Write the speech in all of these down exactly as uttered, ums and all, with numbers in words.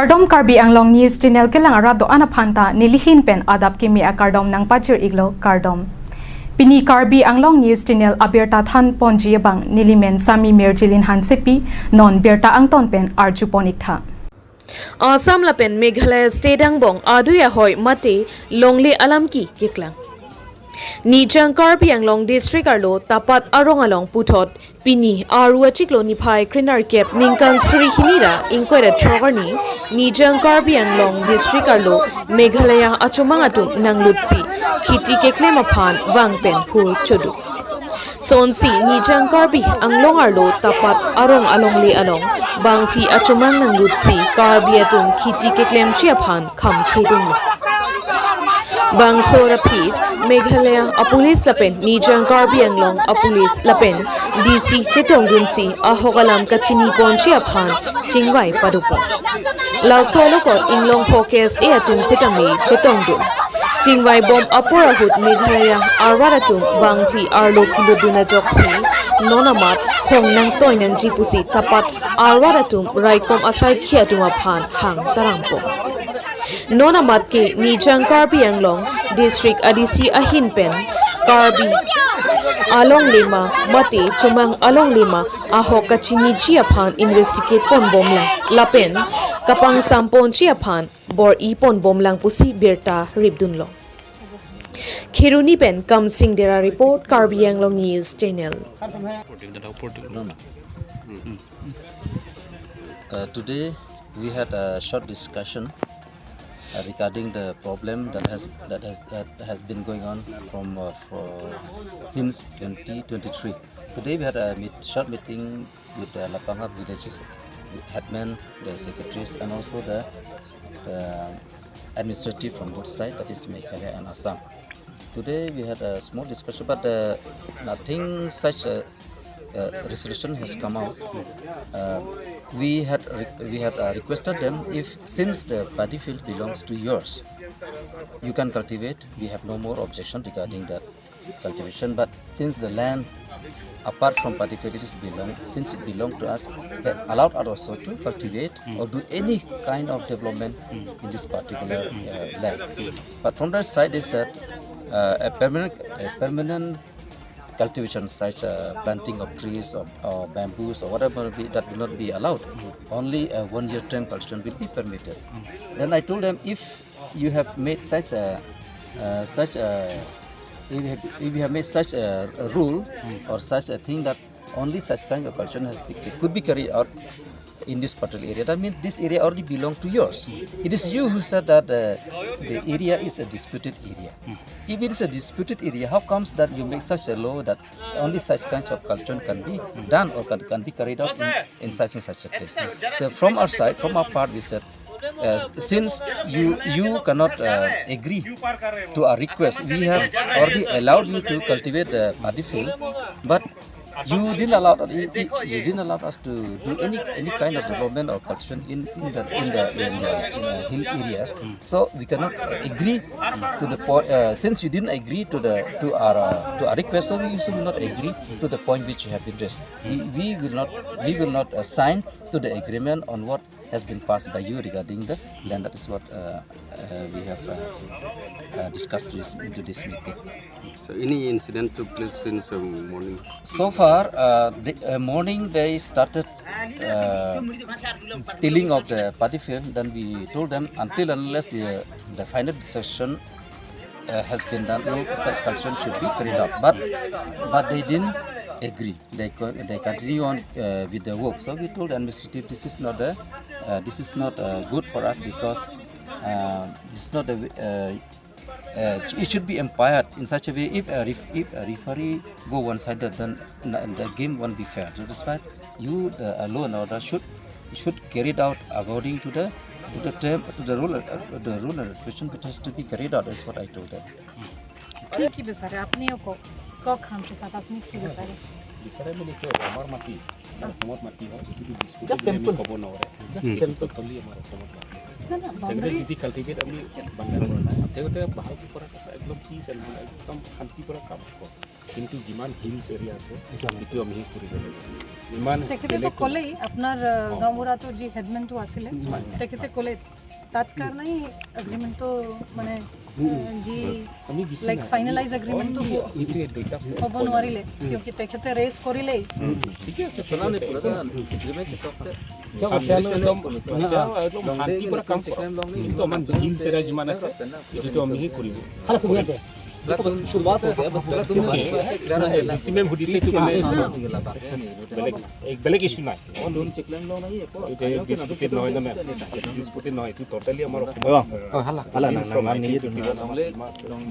Kardom, Karbi Anglong News Channel kelang arat do-an aphan ta nelihin pen adap kimi akardom nangpajir iklo, kardom. Pini Karbi Anglong News Channel abirta than ponji abang nelimen Sami Mirjilin Hansepi, non birta angton pen arju pon iktha. Assam lapen Meghalaya state angbong adui ahoi mate longle alam ke keklang. Nijang Karbi Anglong district arlo Tapat arong along puthot pini Aru achiklo niphai krenerkep ningkan suri hini ra ingkoi ra throk arni Nijang Karbi Anglong district arlo Meghalaya achomang atum nanglutsi khiti keklem aphan vang pen hur chodu. Sonsi Nijang Karbi Anglong arlo Tapat arong alongle along bangphli achomang nanglutsi Karbi atum khiti keklemji aphan kham khedunlo. Bangso raphi Meghalaya apolice lapen Nijang Karbi Anglong apolice lapen D C chetongdunsi ahok alam kachini ponji aphan chingvai padopon. Laso alokot inglongpho K S A atum sitame chetongdun. Chingvai bom apor ahut Meghalaya arwar atum bangphli arlo kilutdun ajoksi non amat khong nangtoi nangji pusi Tapat arwar atum raikom asaikhi atum aphan hang tarampon. Non amat ke Nijang Karbi Anglong district A D C ahin pen Karbi alongle ma mate chomang alongle ma ahok kachiniji aphan investigate ponbomlang lapen kapangsam ponji aphan bor-i ponbomlang pusi birta ripdunlo. Kheroni pen Kamsing Dera report, Karbi Anglong News Channel. Uh, today we had a short discussion uh, regarding the problem that has that has that has been going on from uh, for since twenty twenty-three. Today we had a meet, short meeting with the Lapangap villages headmen, the secretaries, and also the, the administrative from both sides, that is Meghalaya and Assam. Today we had a small discussion, but uh, nothing such a, a resolution has come out. Uh, we had re- we had uh, requested them, if since the paddy field belongs to yours, you can cultivate. We have no more objection regarding that cultivation. But since the land, apart from paddy field, it is belong since it belonged to us, they allowed us also to cultivate or do any kind of development in this particular uh, land. But from their side, they said uh, a permanent a permanent cultivation such uh, planting of trees or, or bamboos or whatever be, that will not be allowed. Only a one year term cultivation will be permitted. Then I told them, if you have made such a uh, such a if you, have, if you have made such a, a rule or such a thing that only such kind of cultivation has be, could be carried out in this particular area, that means this area already belong to yours. It is you who said that uh, the area is a disputed area. If it is a disputed area, how comes that you make such a law that only such kinds of cultivation can be done or can, can be carried out in, in such and such a place? So from our side, from our part, we said, uh, since you you cannot uh, agree to our request, we have already allowed you to cultivate the paddy field, but you didn't allow us, you, you didn't allow us to do any any kind of development or cultivation in in the in the in the, in the hill areas. So we cannot uh, agree to the point. Uh, since you didn't agree to the to our uh, to our request, so we also will not agree to the point which you have been raised. We, we will not we will not uh, sign to the agreement on what has been passed by you regarding the land. That is what uh, uh, we have uh, uh, discussed this, into this meeting. So any incident took place since um, morning? So far, uh, the uh, morning they started uh, tilling of the paddy field. Then we told them, until unless the, the final decision uh, has been done, no such cultivation should be carried out. But but they didn't agree. They co- they continue on uh, with the work. So we told the administrative, this is not a, uh, this is not uh, good for us because uh, this is not a. Uh, uh, it should be umpired in such a way, if a ref, if a referee go one sided, then n- the game won't be fair. So that's why you, the uh, law and order should should carry it out according to the to the term, to the rule, uh, the rule and regulation which has to be carried out. Is what I told them. আপনি কি বিচাৰে? আপুনি ক- কওকচোন পিছত আপুনি কি বিচাৰে? বিচাৰে বুলি কিয়? আমাৰ মাটি, আমাৰ অসমত মাটি হয়, এইটো ডিছপিউট Just বুলি আমি simple. ক'ব নোৱাৰে। Just simple. ট'টেলি আমাৰ অসমত মাটি। না, না, তেনেকে বাউণ্ডেৰী যদি কাল্টিভেট আমি বাংলাদেশৰ নাই, তেখেতে ভাল পৰা কৈছে, একদম পিচ এণ্ড একদম শান্তি পৰা কাম কৰে। কিন্তু যিমান হিলছ এৰিয়া আছে, এইটো আমি শেষ কৰিব লাগিব। ইমান তেখেতেতো বেলেগ ক'লেই আপোনাৰ, আহ, অ। গাঁওবুঢ়াটোৰ যি হেডমেনটো আছিলে, হয়। তেখেতে ক'লে তাত কাৰণে এগ্ৰিমেণ্টটো মানে, উম, উম। আহ, যি আমি বেছি লাইক নাই। ফাইনেলাইজ এগ্ৰিমেণ্টটো অ, হ-, এইটোৱে দুইটা হ'ব নোৱাৰিলে, উম। কিয়কি তেখেতে ৰেজ কৰিলেই। উম, ঠিকে আছে, চলানে ঠিকে আছে। পুৰা এগ্ৰিমেণ্ট চব। এতিয়া অচিয়া একদম, অচিয়া একদম শান্তি পৰা কাম কৰক। কিন্তু আমাৰ হিলছ এৰিয়া যিমান আছে, এইটো আমি শেষ কৰিব। খালি তুমি ইয়াতে। ডিচি মেম সুধিছে, এইটো মানে বেলেগ, এক বেলেগ ইছ্যু নাই। এইটো ডিছপুটেড নহয় ন, মেম। ডিছপুটেড নহয়, এইটো টটেলি আমাৰ অসমৰ, অ, অ, হালা, হালা, না, না, না, এইটো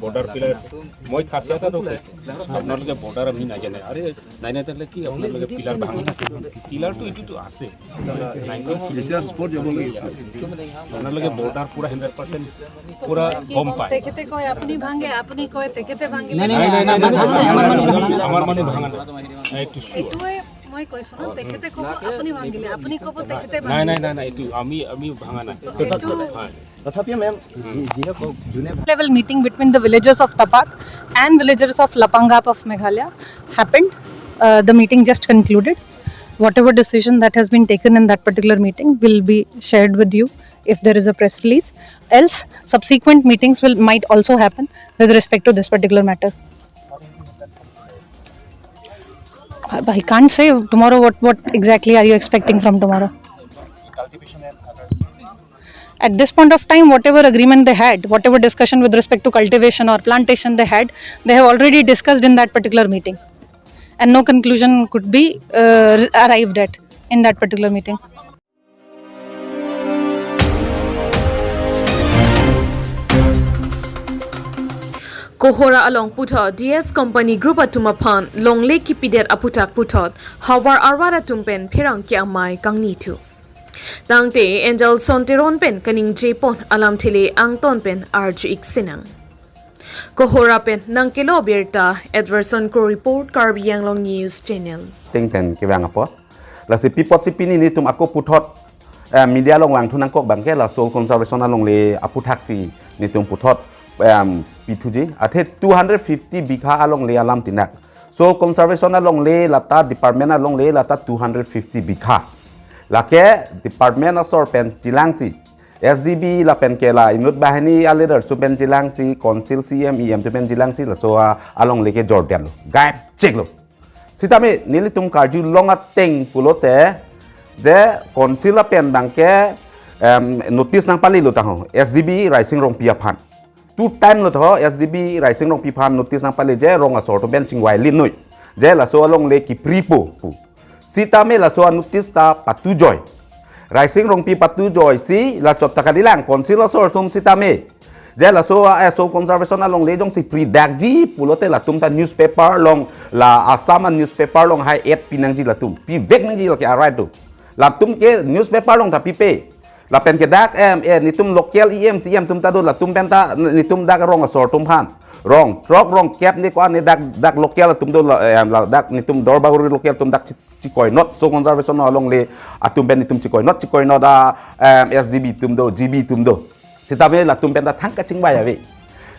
বৰ্ডাৰ পিলাৰ আছে। মই খাচীয়া এটাতো কৈছে, আপোনালোকে বৰ্ডাৰ আমি নাজানে। আৰে, নাই, নাই, তেতিয়াহ'লে কি আপোনালোকে পিলাৰ ভাঙি দিছে? পিলাৰটো এইটোতো আছে। এতিয়া স্পট যাব লাগিব। আপোনালোকে বৰ্ডাৰ পুৰা হাণ্ড্ৰেড পাৰ্চেণ্ট পুৰা গম পায়। তেখেতে কয় আপুনি ভাঙে, আপুনি কয় তেখেতে ভাঙিলে। নাই, নাই, নাই, নাই, নাই, আমাৰ মানুহ ভাঙা নাই। এইটো চিয়ৰ। এইটোৱে মই কৈছো ন, তেখেতে ক'ব আপুনি ভাঙিলে, আপুনি ক'ব তেখেতে নাই, ভাঙিলে। নাই, নাই, নাই, এইটো আমি, আমি ভাঙা নাই। এইটো হয়। তথাপিও মেম, যি-, যিয়ে কওক, যোনে level meeting between the villagers of Tapak and villagers of Lapangap of Meghalaya happened. Uh, the meeting just concluded. Whatever decision that has been taken in that particular meeting will be shared with you if there is a press release. Else, subsequent meetings will, might also happen with respect to this particular matter. I, I can't say tomorrow what, what exactly are you expecting from tomorrow. At this point of time, whatever agreement they had, whatever discussion with respect to cultivation or plantation they had, they have already discussed in that particular meeting. And no conclusion could be, uh, arrived at in that particular meeting. Kohora along puthot D S Company Group atum aphan longle kipidet aputhak puthot havar arvar atum pen pherangke amei kangnithu. Tangte Angel Sonteron pen kaningjepon alamthele angton pen arju-ik sinang. Kohora pen nangkelo birta, Edwardson Kro report, Karbi Anglong News Channel. Tingten kevang apot. Lasi pi apotsi pini nelitum ako puthot, eh, media along vangthu nangkok abangke la soil conservation alongle aputhaksi nelitum puthot, em, pithuji. Athe two hundred fifty bigha alongle alam tinak. Soil conservation alongle lata department alongle lata two hundred fifty bigha. Lake department asor pen chelangsi S G B lapen ke la inut banghini a-leader atum pen chelangsi, council C M, E M atum pen chelangsi laso a-, alongle kejor detlo. Gaib cheklo. Sitame nelitum karjulong ateng pulote je council lapen abangke, em, notice nangpalelo tangho S G B Raising Rongpi aphan. Two time lo tho S G B Raising Rongpi aphan notice nangpale je rong asor atum pen chingvai linoi. Je laso alongle kipripo pu. Sitame laso a-notice ta patujoi. Raising Rongpi patujoisi la chot ta kalilang council asor atum sitame. Je laso a, eh, soil conservation alongle jongsi pridakji pulote latum ta newspaper along, la Assam a-newspaper along hai ad pinangji latum. Pivek nangji lake a-right do. Latum ke newspaper along ta pipe. Lapen ke dak, em, eh, nelitum local E M, C M atum ta do, latum pen ta nelitum dak rong asor atum aphan. Rong throk, rong kep ne ko-an ne dak, dak local atum do, la, em, la, dak nelitum Dorbaguri local atum dak chi-, chikoinot, soil conservation alongle atum pen nelitum chikoinot, chikoinot a, em, S G B atum do, G B atum do. Sitame latum pen ta thang kachingvai ave.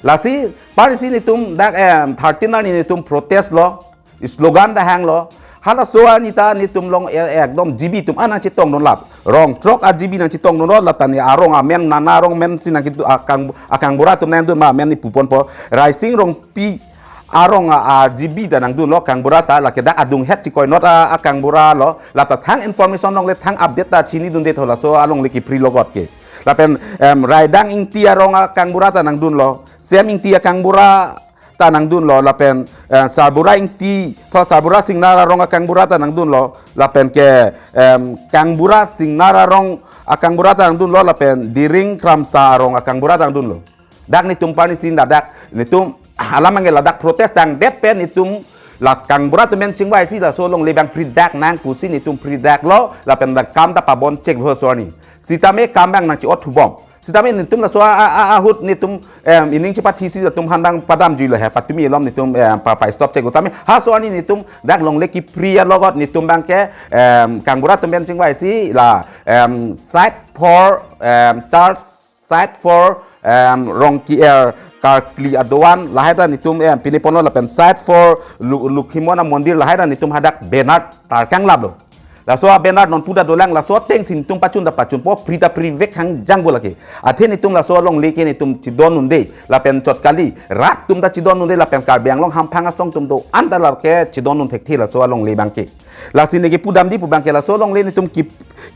Lasi, parsi nelitum dak, em, thirteen arni nelitum protest lo, slogan ta hanglo. Halaso arni ta nelitum along, eh, ekdom G B atum an nangchetongdun lap. Rong throk a-G B nangchetongdun lo, lata ne arong amen, nana arong amen si nangkedo, akang, akangbura atum nangdun ma amen ne puponpo. Raising Rongpi arong a, a-G B ta nangdunlo, kangbura ta, lake dak adunghet chikoinot a, akangbura lo, lata thang information alongle thang update ta chinidunde tho laso alongle kipri logot ke. Lapen, em, Raidang Ingti arong akangbura ta nangdunlo, Sem Ingti akangbura ta nangdunlo, lapen, eh, Sarbura Ingti, tho Sarbura Singnar arong akangbura ta nangdunlo, lapen ke, em, kangbura Singnar arong akangbura ta nangdunlo, lapen Diring Kramsa arong akangbura ta nangdunlo. Dak nelitum parni sin ladak, nelitum alam angel ladak protest tangdet pen nelitum la kangbura atum pen chingvaisi laso alongle abang pridak nang pusi nelitum pridaklo, lapen dak kam ta pabon cheklo laso arni. Sitame kam abang nangchi-ot thubom. Sitame nelitum laso a, a, a, ahut nelitum, em, ining chepathisi latum aphan abang padamjuilo he, patumi alom nelitum, em, pa, pa-stop cheklo tame. Halaso arni nelitum dak longle kipri alogot nelitum abangke, em, kangbura atum pen chingvaisi la, em, site for, em, church site for, em, Rongki-er, Karkli adovan lahai ta netum, eh, pini ponlo lapen side four Lu-, Lukhimon amondir lahai ta netum hadak banner tarkang laplo. Laso a-banner non puda dolang, laso atengsi netum pachun ta pachunpo, pri ta privek hangjang bo lake. Athe netum laso alongle ke netum chidon unde, lapen chot kali, rat atum ta chidon unde, lapen Karbi Anglong hamphang asong atum do-an ta lake chidon un thekthe laso alongle abangke. Lasi ne kepudamji pu abangke laso alongle netum ki,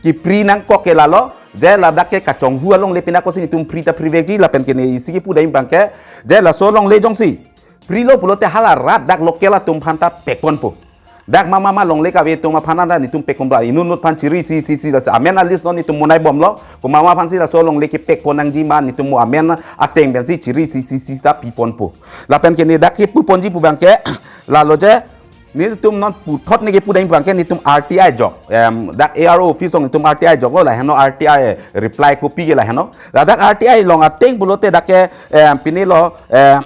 kipri nangkok ke lalo, je ladak ke kachonghu alongle pinakosi netum pri ta privekji, lapen ke ne isi kepudam abangke, je laso alongle jongsi prilo pulote hala rat dak local atum aphan ta pekponpo. Dak mama ma longle kave atum aphan ta netum pekponpo. Inut inut aphan chiri isi isi isi, lasi amen a-list non netum monai bomlo. Ko mama aphansi laso alongle kepekpon nangji ma netum mo amen ateng pensi chiri isi isi isi ta piponpo. Lapen ke ne dak kepuponji pu abangke, lalo je netum non puthot ne kepudam pu abangke netum R T I jok. Em, dak A R O office along netum R T I joklo, laheno R T I reply copy ke laheno. Ladak R T I along ateng pulote dak ke, em, pinilo, em,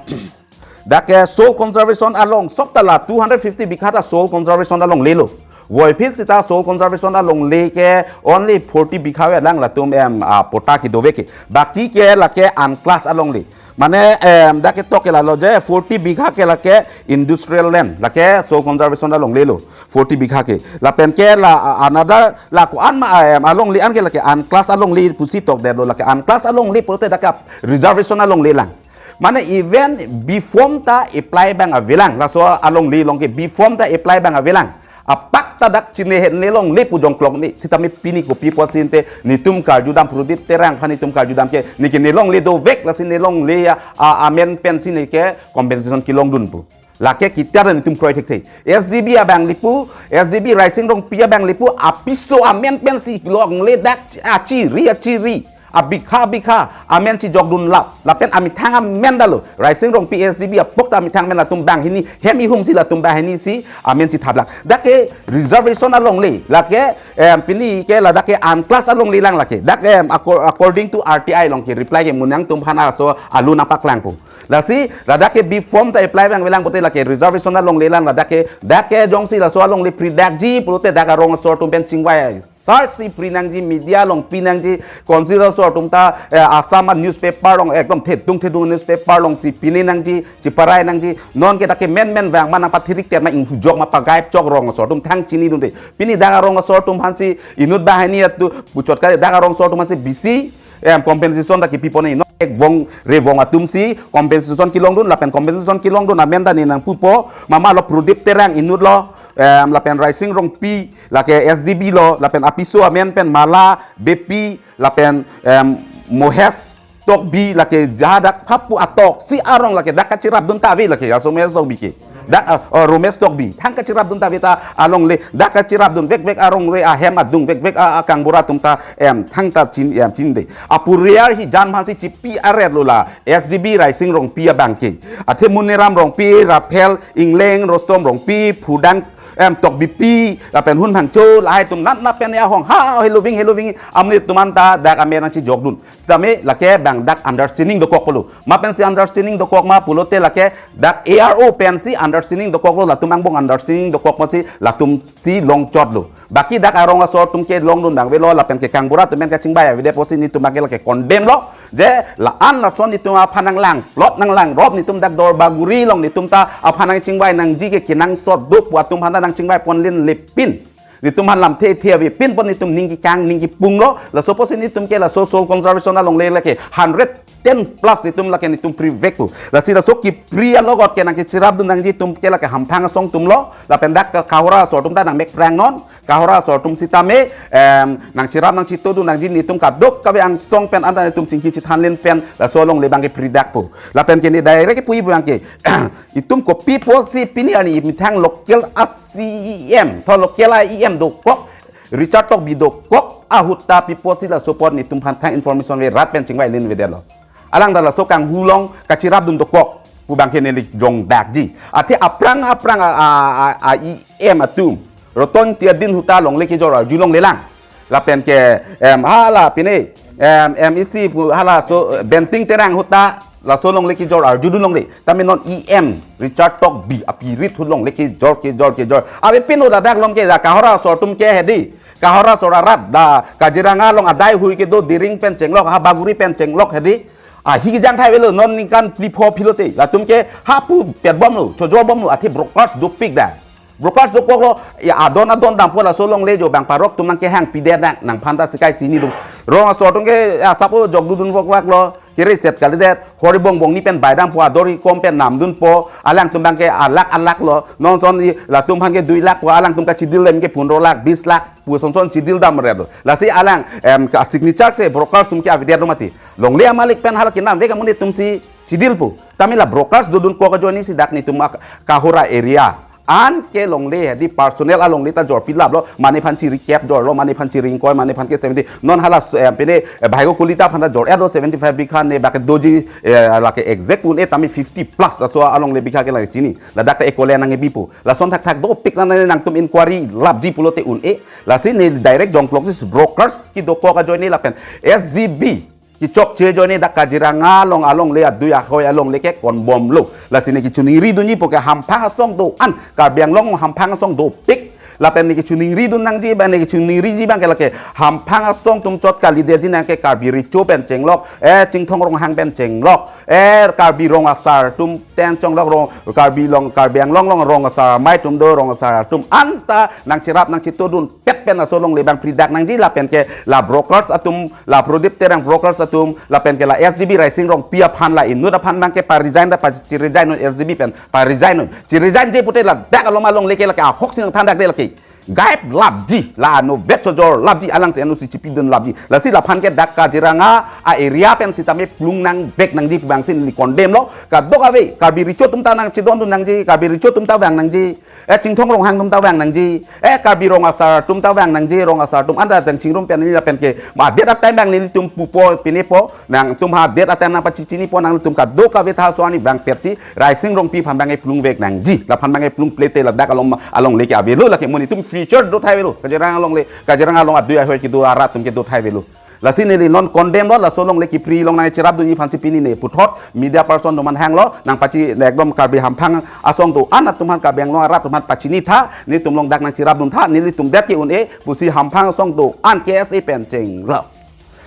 dak ke soil conservation along sok ta la two hundred fifty bigha ta soil conservation alongle lo. Voiphit sita soil conservation alongle ke only forty bigha avelang latum, em, a, patta kedo ave ke. Baki ke lake unclass alongle. Mane, em, dak ketok ke lalo je forty bigha ke lake industrial land, lake soil conservation alongle lo, forty bigha ke. Lapen ke la, a, another la ko-an ma, em, alongle an ke lake unclass alongle pusi tokdetlo, lake unclass alongle pulote dak ke reservation alongle lang. Mane even B-Form ta apply abang avelang, laso alongle along ke B-Form ta apply abang avelang. Apak ta dak chine het ne longle pu jongklok ne, sitame pini kopi apotsi ante netum karjudam, Pradip Terang aphan netum karjudam ke, ne ke ne longle dovek, lasi ne longle a, a, amen pensi ne ke compensation kelongdun pu. Lake kitar netum kroi thekthe. S G B abang le pu, S G B Raising Rongpi abang le pu, apiso amen pensi longle dak achiri achiri, abigha bigha amen chijokdun lap. Lapen amethang amen dalo. Raising Rongpi S G B apok ta amethang amen, latum banghini, hem ihum si latum banghini si amen chithaplak. Dak ke reservation alongle, lake, em, pini ke ladak ke unclass alongle lang lake. Dak, em, acco-, according to R T I along ke reply ke mo nangtum aphan laso alun nangpaklangpo. Lasi ladak ke B-Form ta apply abang avelang pulote lake reservation alongle lang, ladak ke, dak ke jongsi laso alongle pridakji pulote dak arong asor atum pen chingvai search si pri nangji, media along pi nangji, council asor atum ta, eh, Assam a-newspaper along, ekdom thedung thedung newspaper alongsi pine nangji, chiparai nangji. Non ke dak ke men men vang ma nangpathirik ter ma, inghujok ma pagaip chok, rong asor atum thang chinidunde. Pini dak arong asor atum aphansi inut banghini atum puchot kali, dak arong asor atum aphansi bisi, em, compensation ta kepipon, inut ek vong re vong atumsi compensation kelongdun, lapen compensation kelongdun amen ta ne nangpupo, mama lo Pradip Terang inut lo, em, lapen Raising Rongpi, lake S G B lo, lapen apiso amen pen Mala Beypi, lapen, em, Mohesh Tokbi, lake jahadak hapu atok si arong lake dak kachirapdun ta ave lake, aso Mohesh Tokbi ke. Dak, ah, oh, Romesh Tokbi. Thang kachirapdun ta ave ta alongle, dak kachirapdun vekvek alongle ahem adung vekvek a, a, kangbura atum ta, em, thangta chin, em, chinde. Apuriar hijan aphansi chipi aret lo la S G B Raising Rongpi abangke. Athe Muniram Rongpi, Rafael Engleng, Rostom Rongpi, Phudang, em, Tokbipi, lapen Hun Phangcho, lahai atum nat nat pen ya hong ha, heloving, heloving, amonit atum anta dak amen nangchijokdun. Sitame lake abang dak understanding dokok pulo. Ma pensi understanding dokok ma pulote lake dak A R O pensi understanding dokoklo, latum angbong understanding dokok pensi latumsi longchotlo. Baki dak arong asor atum ke longdun abang avelo, lapen ke kangbura atum pen kachingvai avedet apotsi netum ke lake condemn lo. Je la-an lason netum aphan nanglang, plot nanglang rop, netum dak Dorbaguri along netum ta aphan nangchingvai nangji ke kenangsot do pu atum aphan ta nangchingvai ponlin lepin. Netum aphan lamthe the ave pinpon, netum ning kekang ning kepunglo. Laso apotsi netum ke laso soil conservation alongle lake hundred ten plus netum lake netum privek pu. Lasi laso kepri alogot ke nangkechirapdun nangji atum ke lake hamphang asong atumlo. Lapen dak Kohora asor atum ta nangmek prang non. Kohora asor atum sitame, em, nangchirap nangchitodun nangji netum kadokave angsong pen anta netum chingki chithanlin pen laso alongle abangke pridakpo. Lapen ke ne direct kepuji abangke, itum kopi apotsi pini arni methang local a-C E M, tho local a-E M dokok, Richard Tokbi dokok ahut ta pi apotsi laso apot netum aphan thang information ave, rat pen chingvailin avedetlo. Alang ta laso kanghu along kachirapdun dokok pu abangke neli jongdakji. Athe aphrang aphrang a, a, a, a-E M atum, Roton Tiadin ahut ta longle kejor arjulonglelang. Lapen ke, em, hala pine, em, M E C pu hala so, eh, Benting Terang ahut ta laso longle kejor arjudun longle. Tame non E M Richard Tokbi apirit ahut longle kejor, kejor, kejor. Avepin ahut dak along ke dak Kohora asor atum ke hedi. Kohora asor arat dak Kaziranga along adai hui kedo, Diring pen chenglok, Habaguri pen chenglok hedi. Ahi kejang thai avelo, non ningkan phli pho philote. Latum ke hapu pet bomlo, chojor bomlo, athe brokers dopik dak. Brokers dokoklo, ya adon adon dampo laso longle jo bang parok atum nangkehang pidet nang, nangphan ta sikai sini dum. Rong asor atum ke, ya sapo jok dudun vokvaklo, kere set kalidet, hori bongbong ni pen baidampo, ador ikom pen namdunpo, alangtum bang ke alak alak lo, non son i, latum aphan ke dui lakh po, alangtum kachidil dam ke pundro lakh, bis lakh, pu son son chidil dam redo. Lasi alang, em, ka signature si brokers atum ke avedetlo mati. Longle amalik pen hala kenam vek amonit atum si chidilpo. Tame la brokers dodun kok ajoine si dak netum ak-, Kohora area. Anke longle hedi personal alongle ta jor pilaplo, mane aphan chiri kep jorlo, mane aphan chiri ingkoi, mane aphan ke seventy. Non hala, eh, pine, eh, Bhai Gokuli ta aphan ta jor-etlo seventy five bigha ne bak doji, eh, lake exact un-e tame fifty plus aso alongle bigha ke lake chini. Ladak ta ekole nangkebipo. Lason thakthak dopik nang nangtum inquiry lapji pulote un-e. Lasi ne direct jongklok si brokers kedokok ajoine lapen S G B kechokche ajoine dak Kaziranga along alongle adui ahoi alongle ke konbomlo. Lasi ne kechiningri dunji puke hamphang asong do-an, Karbi Anglong hamphang asong dopik. Lapen ne kechiningri dun nangji, ba ne kechiningri ji bang ke lake hamphang asong atum chot kalidetji nang ke Karbi Recho pen chenglok, eh, Chinthong Ronghang pen chenglok, eh, Karbi Rong Asar atum pen chenglok, rong Karbi Long, Karbi Anglong along Rong Asar amei atum do, Rong Asar atum anta nangcherap nangchito dunpet pen laso longle bang pri dak nangji lapen ke la brokers atum, la Prodip Terang brokers atum, lapen ke la S G B Raising Rongpi aphan, la inut aphan bang ke pa-resign ta, pa chi-resign non S G B pen, pa-resign non. Chi-resign ji pute ladak along alongle ke lake ahok si nangthan dak de lake. Gaib lapji, la anvet chojor lapji, alang si anu si chipidun lapji. Lasi laphan ke dak Kaziranga a-area pen sitame plung nangvek nangji pu bang si neli condemn lo. Kadokave, Karbi Recho atum ta nangchidondun nangji, Karbi Recho atum ta vang nangji. Eh, Chinthong Ronghang atum ta vang nangji. Eh, Karbi Rong Asar atum ta vang nangji, Rong Asar atum anta jang chingrum pen neli lapen ke. Ma date atime bang nelitum pupo, pinepo, nangtum ha date atime nangpachinipo, nangtum kadokave ta so ani vangpet si, Raising Rongpi aphan bang eplung vek nangji. Laphan bang eplung plete ladak along, alongle ke avelo lake amonit atum future do thai avelo. Kaziranga alongle, Kaziranga along adui ahoi kedo arat atum ke do thai avelo. Lasi neli non condemn lo, laso longle kepri along nangcherap dunji aphan si pini ne puthot media person atum aphan hanglo, nangpachi ne ekdom Karbi hamphang asong do-an atum aphan, Karbi Anglong arat atum aphan pachinitha, netum along dak nangcherap duntha, nelitum det ke un-e pusi hamphang asong do-an K S A pen chenglok.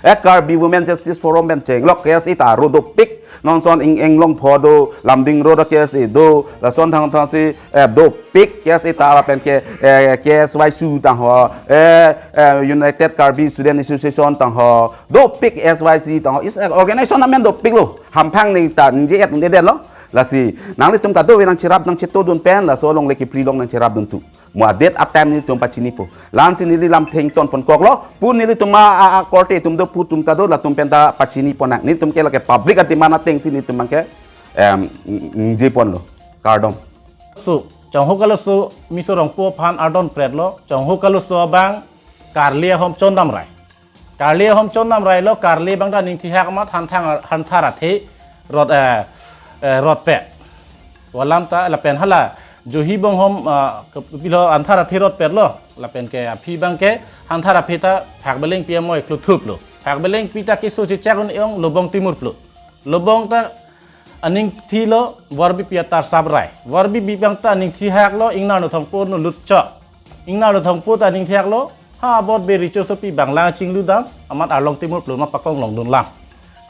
Eh, Karbi Women Justice Forum pen chenglok, K S A ta ro dopik, non son ing Englong pho do, Lumding Road K S A do, lason thangthang si, eh, dopik K S A ta lapen ke, eh, K S Y C ta ho, eh, eh, United Karbi Student Association ta ho, dopik S Y C ta ho, is, eh, organization amen dopiklo, hamphang ne ta ningje-et un-edetlo. Lasi nanglitum kadokave nangcherap nangchito dun pen laso longle kepri along nangcherap dun tu. Mo a-date a-time nelitum pachinipo. La-an si neli lam thengton ponkoklo. Pu nelitum a, a, a korte atum do, pu atum ta do, latum pen ta pachinipo nang. Nelitum ke lake public a-demand ateng si nelitum bang ke, em, ningje ponlo. Kardom. So, Chonghu Kaloso Miso Rongpo aphan ardon pret lo. Chonghu Kaloso abang Karli ahom chondam rai. Karli ahom chondam rai lo, Karli abang ta ningthihak amat hanthang, hanthar athe rot, eh, eh, rotpet. Alam ta lapen hala Johi Bonghom, ah, ke-, pilo hanthar athe rotpet lo. Lapen ke aphi bang ke hanthar aphi ta Phakbelengpi amoi kluthup lo. Phakbelengpi ta keso chechak un-e ong Lobong Timur plo. Lobong ta aningthi lo, Vorbipi atar sap rai. Vorbipi abang ta aningthihak lo, Ingnar Nothongpo no lutchok. Ingnar Nothongpo ta aningthihak lo, ha abot be Recho asopi bang lang chinglu dam, amat Arlong Timur plo ma pakong long dun lang.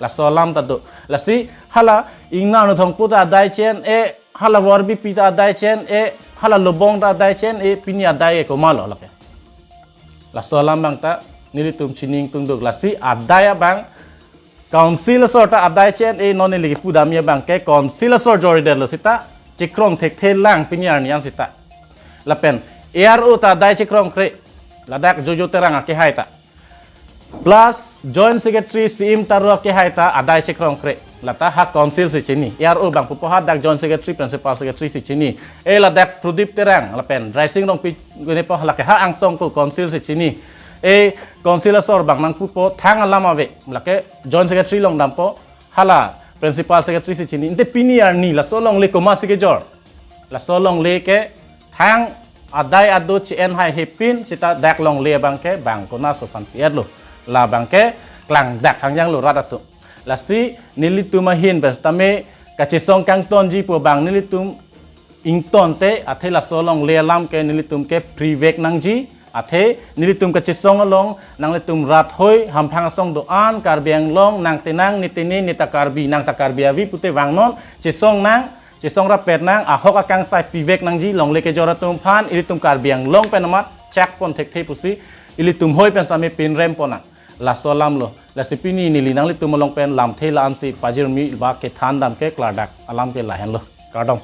Laso alam ta do. Lasi hala Ingnar Nothongpo ta adai chen-e, hala Vorbipi ta adai chen-e, hala Lobong ta adai chen-e, pini adai ke komat lo lapen. Laso alam bang ta nelitum chining tungduk. Lasi adai abang Council asor ta adai chen-e, non neli kipu damji abang ke Council asor jori detlo seta, chikrong thekthe lang pini arni an seta. Lapen A R O ta adai chikrong kre, ladak Jojo Terang akehai ta. Plus Joint Secretary C M Taro akehai ta adai chikrong kre. Lata ha Council si chini. A R O bang pupo ha dak Joint Secretary, Principal Secretary si chini. E ladak Prodip Terang, lapen Raising Rongpi gune po lake ha angsong ko Council si chini. E Council asor bang nangpupo thang alam ave. Lake Joint Secretary along dampo, hala Principal Secretary si chini. Ante pini arni laso longle komat si kejor. Laso longle ke thang adai ado che-en hai hepin seta dak longle abang ke bang konat aso aphan pi-etlo. La abang ke klangdak hangjang lo rat atum. Lasi nelitum ahin pen sitame kachesong kangtonji pu abang nelitum ingtonte athe laso longle alam ke nelitum ke privek nangji, Athe nelitum kachesong along nanglitum rat hoi hamphang asong do-an Karbi Anglong nang tenang ne tene ne ta Karbi nang ta Karbi avi pute vangnon chesong nang chesong rapet nang ahok akangsai pivek nangji longle kejor atum aphan ilitum Karbi Anglong pen amat chak pon thekthe pusi ilitum hoi pen sami pinrem pon nang. Laso alam lo. Lasi pini neli nanglitum along pen lamthe la-ansi pajirmi ba kethan dam ke klardak alam ke lahenlo. Kardom.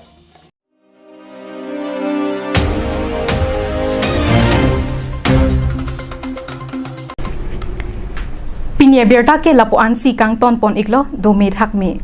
Pini abirta ke lapu-ansi kangton pon iklo, dome thakme.